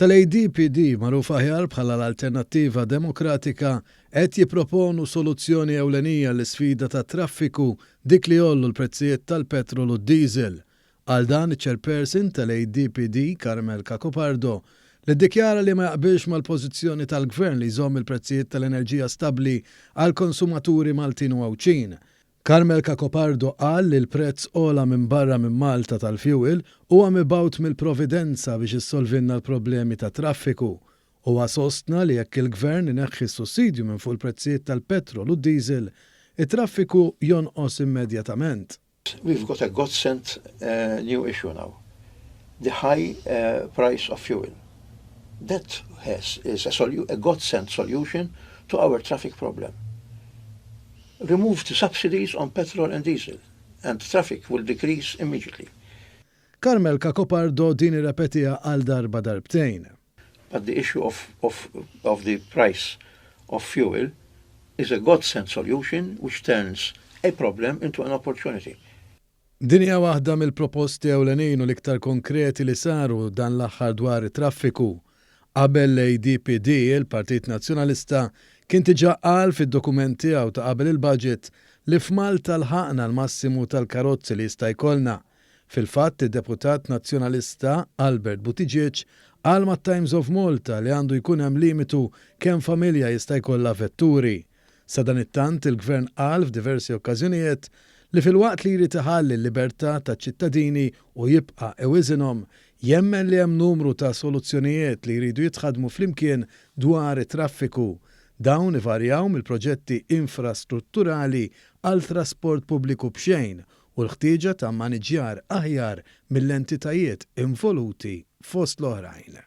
Tal-ADPD, magħruf aħjar bħala l-Alternattiva Demokratika, qed jipproponu soluzzjoni ewlenija għall-isfida tat-traffiku, dik li jgħollu l-prezzijiet tal-petrol u d-diesel. Qal dan iċ-Chairperson tal-ADPD, Carmel Cacopardo, li ddikjara li ma jaqbilx mal-pożizzjoni tal-Gvern li jżomm il-prezzijiet tal-enerġija stabbli għall-konsumaturi Maltin u Għawdxin. Carmel Cacopardo qal li l-prezz ogħla minn barra minn Malta tal-fjuwil huwa mibgħut mill-Providenza biex issolvilna l-problemi tat-traffiku. Huwa sostna li jekk il-Gvern ineħħi s-sussidju minn fuq il-prezzijiet tal-petrol u d-diesel, it-traffiku jonqos immedjatament. We've got a godsend new issue now, the high price of fuel. That has is a godsend solution to our traffic problem. Remove the subsidies on petrol and diesel and traffic will decrease immediately. Carmel Cacopardo din irrepetiha għal darba darbtejn. But the issue of of of the price of fuel is a godsend solution which turns a problem into an opportunity. Din hija waħda mill-proposti ewlenin u l-iktar konkreti li saru dan l-aħħar dwar it-traffiku. Qabel l-ADPD, il-Partit Nazzjonalista kien diġà qal fid-dokument tiegħu ta' qabel il-budget li f'Malta lħaqna l-massimu tal-karozzi li jista' jkollna. Fil-fatt, id-deputat Nazzjonalista Albert Buttigieg qal mat-Times of Malta li għandu jkun hemm limitu kemm familja jista' jkollha vetturi. Sadanittant, il-Gvern qal f'diversi okkażjonijiet li filwaqt li jrid iħalli l-libertà taċ-ċittadini u jibqa' iwiżinhom, jemmen li hemm numru ta' soluzzjonijiet li jridu jitħaddmu flimkien dwar it-traffiku. Dawn ivarjaw mill-proġetti infrastrutturali għal trasport pubbliku b'xejn u l-ħtieġa ta' mmaniġġjar aħjar mill-entitajiet involuti fost l-oħrajn.